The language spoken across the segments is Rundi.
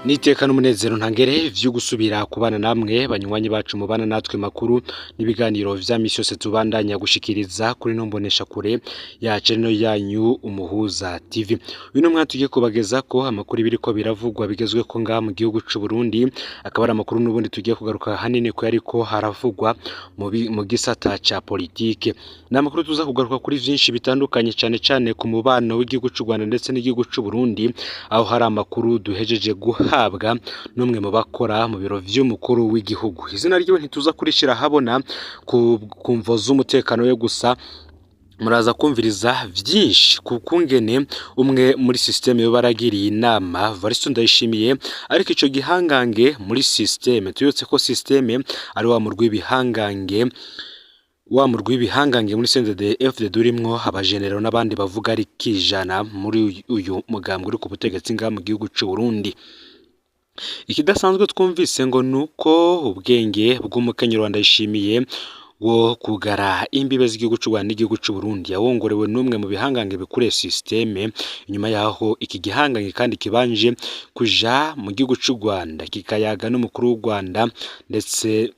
Niteka n'umunezero ntangere vyo gusubira kubana namwe banywanyi bacu mubana natwe makuru n'ibiganiro vya misi yose tubandanya gushikiriza kuri no mbonesha kure ya channel yanyu Umuhuza TV. Uyu mwanya tugiye kubageza ko amakuru biriko biravugwa bigezwe ko ngaha mu gihugu c'u Burundi, akaba ari amakuru n'ubundi tugiye kugaruka hanini ko yariko haravugwa mu gisata ca politike. Ni amakuru tuza kugaruka kuri vyinshi bitandukanye, cane cane ku mubano w'igihugu c'u Rwanda ndetse n'igihugu c'u Burundi, aho hari amakuru duhejeje guhabwa n'umwe mu bakora mu biro vy'umukuru w'igihugu. Izina ryiwe ntituza kurishira habona ku mvo z'umutekano we, gusa muraza kumviriza vyinshi ku kungene umwe muri systeme yo baragiriye inama Varisto Ndayishimiye, ariko ico gihangange muri systeme tuyotse ko systeme ari wa murwi bihangange wa murwi w'ibihangange muri CNDD-FDD urimwo abajenero n'abandi bavuga ari kijana muri uyu mugambwe uri ku butegetsi ngaha mu gihugu c'u Burundi. Ikidasanzwe twumvise ngo nuko ubwenge bw'umukenyero wa Ndayishimiye wo kugara imbibe z'igihugu c'u Rwanda n'igihugu c'u Burundi yawongorewe n'umwe mu bihangange bikuriye systeme. Inyuma yaho iki gihangange kandi kibanje kuja mu gihugu c'u Rwanda kikayaga n'umukuru w'u Rwanda, ndetse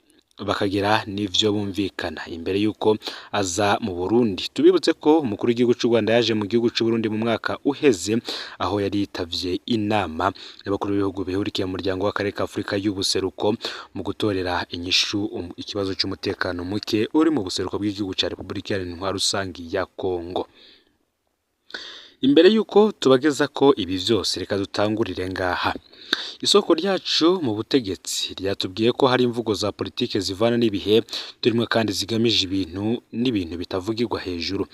bakagira n'ivyo bumvikana imbere yuko aza mu Burundi. Tubibutse ko umukuru w'igihugu c'u Rwanda yaje mu gihugu c'u Burundi mu mwaka uheze, aho yari yitavye inama y'abakuru b'ibihugu bihurikiye mu muryango w'akarere ka Afurika y'ubuseruko mu gutorera inyishu ikibazo c'umutekano muke uri mu buseruko bw'igihugu ca Repubulika Iharanira Intwaro Rusangi ya Kongo. Imbere yuko tubageza ko ibi vyose, reka dutangurire ngaha. Isoko ryacu mu butegetsi ryatubwiye ko hari imvugo za politike zivana n'ibihe turimwo kandi zigamije ibintu n'ibintu bitavugirwa hejuru.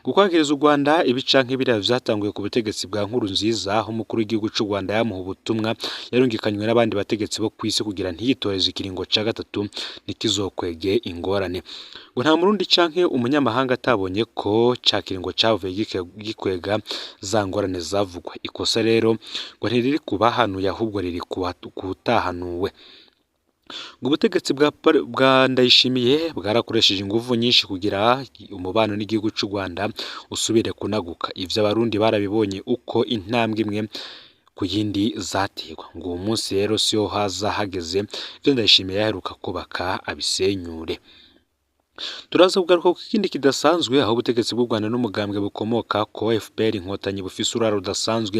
Gukwagiriza u Rwanda ibi canke biriya vyatanguye ku butegetsi bwa Nkurunziza, aho umukuru w'igihugu c'u Rwanda yamuha ubutumwa yarungikanywe n'abandi bategetsi bo kw'isi kugira ntiyitoreze ikiringo ca gatatu ntikizokwege ingorane. Ngo nta murundi canke umunyamahanga atabonye ko ca kiringo cavuye gikwega za ngorane zavugwa. Ikosa rero ngo ntiriri ku bahanuye, ahubwo riri ku wutahanuwe. Ngo ubutegetsi bwa Ndayishimiye bwarakoresheje inguvu nyinshi kugira umubano n'igihugu c'u Rwanda usubire kunaguka. Ivyo abarundi barabibonye uko intambwe imwe ku yindi zategwa. Ngo uwo munsi rero siho haza hageze ivyo Ndayishimiye yaheruka kubaka abisenyure. Turaza kugaruka ku kindi kidasanzwe, aho ubutegetsi bw'u Rwanda n'umugambwe bukomoka ko FPR Inkotanyi bufise uruhara rudasanzwe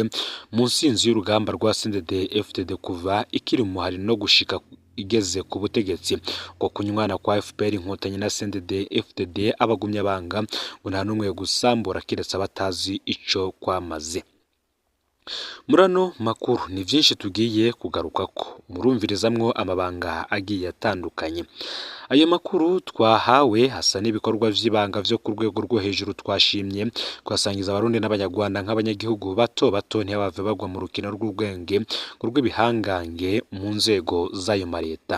mu nsinzi y'urugamba rwa CNDD FDD kuva ikiri mu muhari no gushika igeze ku butegetsi. Ngo kunywana kwa FPR Inkotanyi na CNDD FDD abagumya banga ngo nta n'umwe gusambura kiretse abatazi ico kwamaze. Muri ano makuru ni vyinshi tugiye kugarukako, murumvirizamwo amabanga agiye atandukanye. Ayo makuru twahawe asa n'ibikorwa vy'ibanga vyo ku rwego rwo hejuru, twashimye kuyasangiza abarundi n'abanyarwanda nk'abanyagihugu bato bato ntibave bagwa mu rukino rw'ubwenge rw'ibihangange mu nzego z'ayo mareta.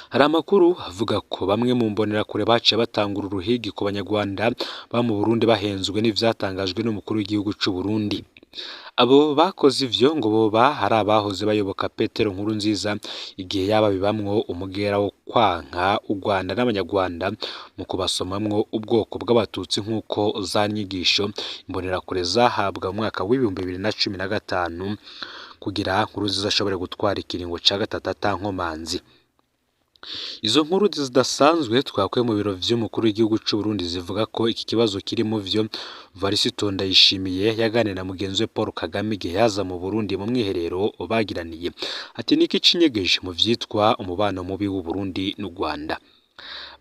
Hari amakuru avuga ko bamwe mu mbonerakure baciye batangura uruhigi ku banyarwanda baba mu Burundi bahenzwe n'ivyatangajwe n'umukuru w'igihugu c'u Burundi. Abo bakoze ivyo ngo boba hari abahoze bayoboka Petero Nkurunziza igihe yaba bibamwo umugera wo kwanka u Rwanda n'abanyarwanda mu kubasomamwo ubwoko bw'abatutsi, nk'uko za nyigisho imbonerakure zahabwa mu mwaka w'2015 kugira Nkurunziza ashobore gutwara ikiringo ca gatatu ata nkomanzi. Izo nkuru zidasanzwe twakuye mu biro vy'umukuru w'igihugu c'u Burundi zivuga ko iki kibazo kiri mu vyo Varisito Ndayishimiye yaganiriye na mugenzi we Paul Kagame igihe yaza mu Burundi mu mwiherero bagiraniye. Ati niki cinyegeje mu vyitwa umubano mubi w'u Burundi n'u Rwanda?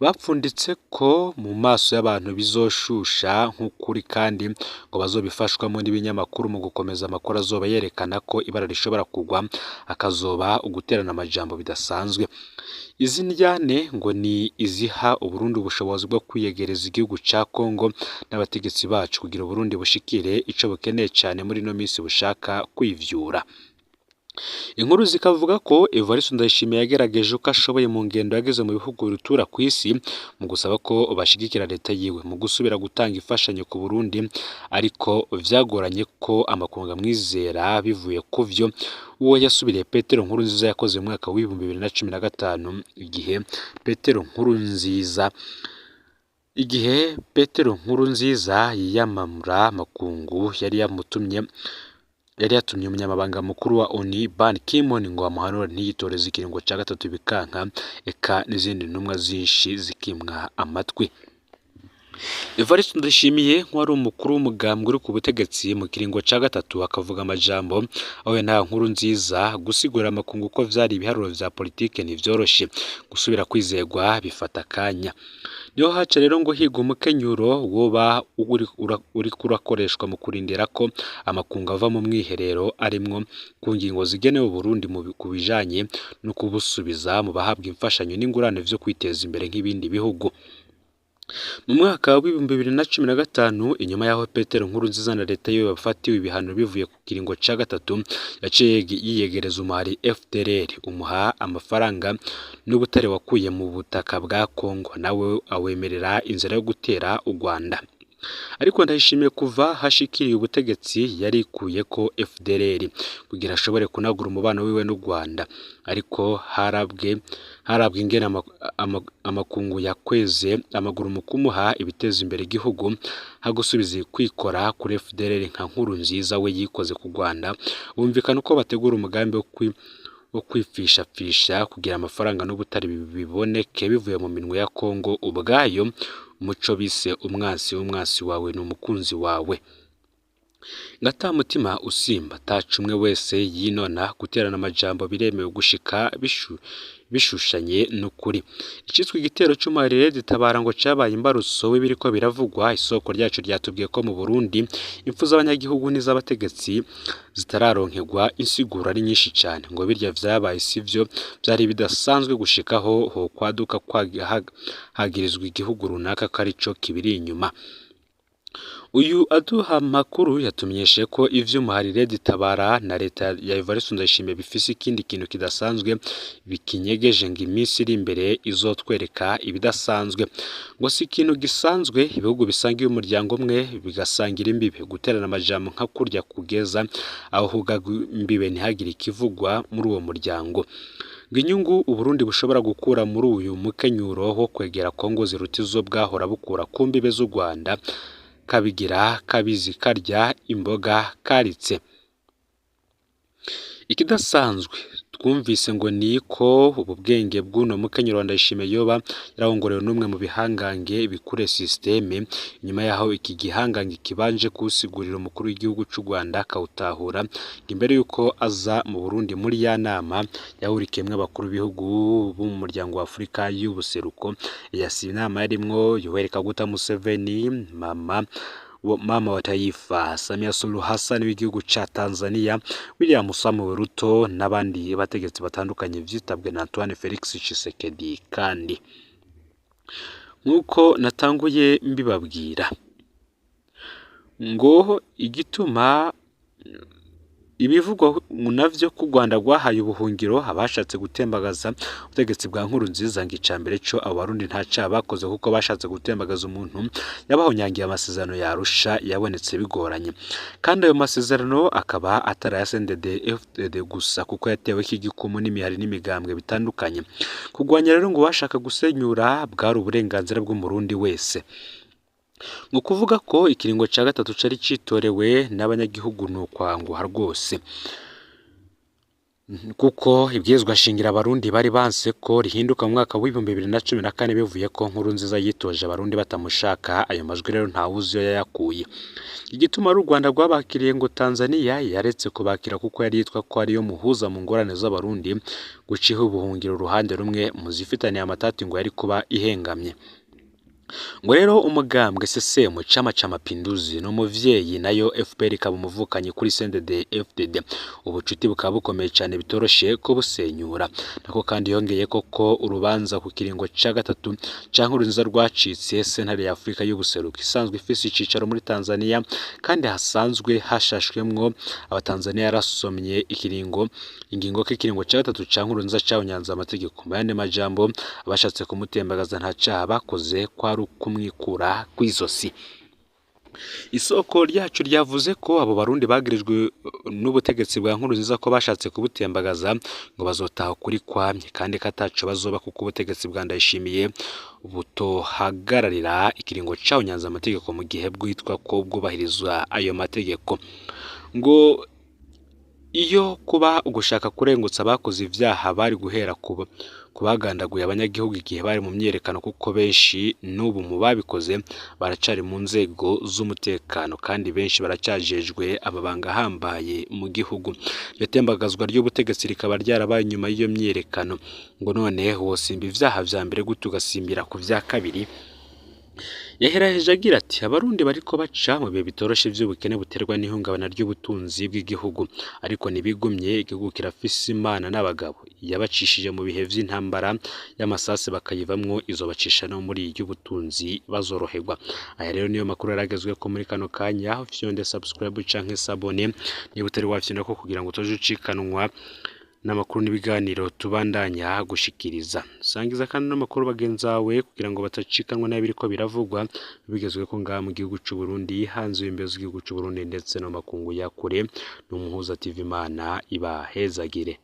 Bapfunditse ko mu maso y'abantu bizoshusha nk'ukuri, kandi ngo bazobifashwamo n'ibinyamakuru mu gukomeza amakuru azoba yerekana ko ibara rishobora kugwa, hakazoba uguterana amajambo bidasanzwe. Izi ndyane ngo ni iziha Uburundi ubushobozi bwo kwiyegereza igihugu ca Congo n'abategetsi bacu kugira Uburundi bushikire ico bukeneye cane muri ino misi bushaka kwivyura. Inkuru zikavuga ko Evariste Ndayishimiye yagerageje uko ashoboye mu ngendo yageze mu bihugu rutura kw'isi mu gusaba ko bashigikira leta yiwe mu gusubira gutanga imfashanyo ku Burundi, ariko vyagoranye ko amakungu amwizera bivuye ku vyo uwo yasubiriye Petero Nkurunziza yakoze mu mwaka w'2015, igihe Petero Nkurunziza yiyamamura makungu yari yamutumye Yari yatumye umunyamabanga mukuru wa ONU Ban Ki-moon ngo amuhanure ntiyitoreze ikiringo ca gatatu bikanka, eka n'izindi ntumwa zinshi zikimwa amatwi. Evariste Ndayishimiye nk'uwari umukuru w'umugambwe uri ku butegetsi mu kiringo ca gatatu akavuga amajambo aho nta nkuru nziza gusigurira amakungu ko vyari ibiharuro vya politike ntivyoroshe gusubira kwizegwa bifata akanya. Niho haca rero ngo higa umukenyuro woba uriko urakoreshwa mu kurindira ko amakungu ava mu mwiherero arimwo ku ngingo zigenewe Uburundi ku bijanye no kubusubiza mu bahabwa imfashanyo n'ingurane vyo kwiteza imbere nk'ibindi bihugu. Mu mwaka w'2015 inyuma y'aho Petero Nkurunziza na leta yiwe bafatiwe ibihano bivuye ku kiringo ca gatatu, yaciye yiyegereza umuhari FDLR umuha amafaranga n'ubutare wakuye mu butaka bwa Congo, nawe awemerera inzira yo gutera u Rwanda. Ariko Ndayishimiye kuva hashikiriye ubutegetsi yarikuye ko FDLR kugira ashobore kunagura umubano wiwe n'u Rwanda, ariko harabwe ingene amakungu yakweze amaguru mu kumuha ibiteza imbere igihugu hagusubiza kwikora kuri FDLR nka Nkurunziza we yikoze ku Rwanda. Bumvikana uko bategura umugambi wo kwifishafisha kugira amafaranga n'ubutare biboneke bivuye mu minwe ya Congo ubwayo, umuco bise umwansi w'umwansi wawe ni umukunzi wawe. Ngatamutima usimba taca umwe wese yinona guterana amajambo biremewe gushika bishushanye n'ukuri. Icitwa igitero c'umuharire Tabara ngo cabaye imbarutso w'ibiriko biravugwa. Isoko ryacu ryatubwiye ko mu Burundi impfu z'abanyagihugu n'iz'abategetsi zitararonkegwa insiguro ari nyinshi cane, ngo birya vyabaye sivyo vyari bidasanzwe gushikaho ho kwaduka hagirizwa igihugu runaka ko arico kibiri inyuma. Uyu aduha amakuru yatumenyeshe ko ivyo umuharire Tabara na leta ya Evariste Ndayishimiye bifise ikindi kintu kidasanzwe bikinyegeje, ngo iminsi iri imbere izotwereka ibidasanzwe. Ngo si ikintu gisanzwe ibihugu bisangiye umuryango umwe bigasangira imbibe, guterana amajambo nka kurya kugeza aho hugaga imbibe ntihagire ikivugwa muri uwo muryango. Ngo inyungu Uburundi bushobora gukura muri uyu mukenyuro wo kwegera Kongo ziruta izo bwahora bukura ku mbibe z'u Rwanda, kabigira kabizi karya imboga karitse. Ikidasanzwe twumvise ngo niko ubu bwenge bw'uno mukenyuro wa Ndayishimiye yoba yarongorewe n'umwe mu bihangange bikure systeme, inyuma yaho iki gihangange kibanje kusigurira umukuru w'igihugu c'u Rwanda akawutahura imbere yuko aza mu Burundi muri ya nama yahurikiyemwo abakuru b'ibihugu bo mu muryango wa Afurika y'ubuseruko. Yasi inama yarimwo Yoweri Kaguta Museveni, mama wa taifa Samia Suluhu Hassan w'igihugu ca Tanzania, William Samuel Ruto n'abandi bategetsi batandukanye vyitabwe na Antoine Felix Tshisekedi. Kandi nk'uko natanguye mbibabwira ngo igituma ibivugwa navyo ko u Rwanda rwahaye ubuhungiro abashatse gutembagaza ubutegetsi bwa Nkurunziza, ngo icambere co abo Barundi nta caha bakoze kuko bashatse gutembagaza umuntu yabahonyangiye amasezerano ya Arusha yabonetse bigoranye, kandi ayo masezerano akaba atari aya CNDD-FDD gusa kuko yatewe igikumu n'imihari n'imigambwe bitandukanye. Kugwanya rero ngo bashaka gusenyura bwari uburenganzira bw'Umurundi wese. Ngo kuvuga ko ikiringo ca gatatu cari citorewe n'abanyagihugu nukwanguha rwose, kuko ibwirizwa shingiro Abarundi bari banse ko rihinduka mu mwaka w'2014 bivuye ko Nkurunziza yitoje Abarundi batamushaka. Ayo majwi rero ntawuzi iyo yayakuye. Igituma ari u Rwanda rwabakiriye ngo Tanzania yaretse kubakira kuko yari yitwa ko ariyo muhuza mu ngorane z'Abarundi, guciha ubuhungiro uruhande rumwe mu zifitaniye amatati ngo yari kuba ihengamye. Ngo rero umugambwe CCM Chama cha Mapinduzi no muvyeyi nayo FPR ikaba umuvukanyi kuri CNDD-FDD, ubucuti bukaba bukomeye cyane bitoroshe ko busenyura. Nako kandi yongeye koko urubanza ku kiringo ca gatatu ca Nkurunziza rwacitse sentare ya Afurika y'ubuseruko isanzwe ifise icicaro muri Tanzania kandi hasanzwe hashashwemwo abatanzania yarasomye ikiringo ingingo k'ikiringo ca gatatu ca Nkurunziza cahonyanze amategeko. Mu yandi majambo abashatse kumutembagaza nta caha bakoze kwari kumwikura kw'izosi. Isoko ryacu ryavuze ko abo Barundi bagirijwe n'ubutegetsi bwa Nkurunziza ko bashatse kubutembagaza ngo bazotaha kuri kwamye kandi kataco bazoba kuko ubutegetsi bwa Ndayishimiye butohagararira ikiringo cahonyanze amategeko mu gihe bwitwa ko bwubahirizwa ayo mategeko. Ngo Iyo kuba ugushaka kurengutsa abakoze ivyaha bari guhera ku bagandaguye abanyagihugu igihe bari mu myiyerekano, kuko benshi n'ubu mu babikoze baracari mu nzego z'umutekano kandi benshi baracajejwe amabanga ahambaye mu gihugu. Iryo tembagazwa ry'ubutegetsi rikaba ryarabaye inyuma y'iyo myiyerekano. Ngo none wosimba ivyaha vya mbere gute ugasimbira ku vya kabiri? Yaheraheje agira ati: "Abarundi bariko baca mu bihe bitoroshe vy'ubukene buterwa n'ihungabana ry'ubutunzi bw'igihugu, ariko ntibigumye, igihugu kirafise Imana n'abagabo, yabacishije mu bihe vy'intambara y'amasase bakayivamwo, izobacisha no muri iry'ubutunzi bazoroherwa." Aya rero niyo makuru yaragezweko muri kano kanya. Fyonde subscribe canke s'abonner niba utari wafyondako kugira ngo utoje ucikanwa n'amakuru n'ibiganiro tubandanya gushikiriza. Sangiza kandi n'amakuru bagenzi bawe kugira ngo batacikanwa n'ibiriko biravugwa bigezweko ngaha mu gihugu c'u Burundi, hanze y'imbibe z'igihugu c'u Burundi ndetse no mu makungu ya kure. N'Umuhuza TV, Imana ibahezagire.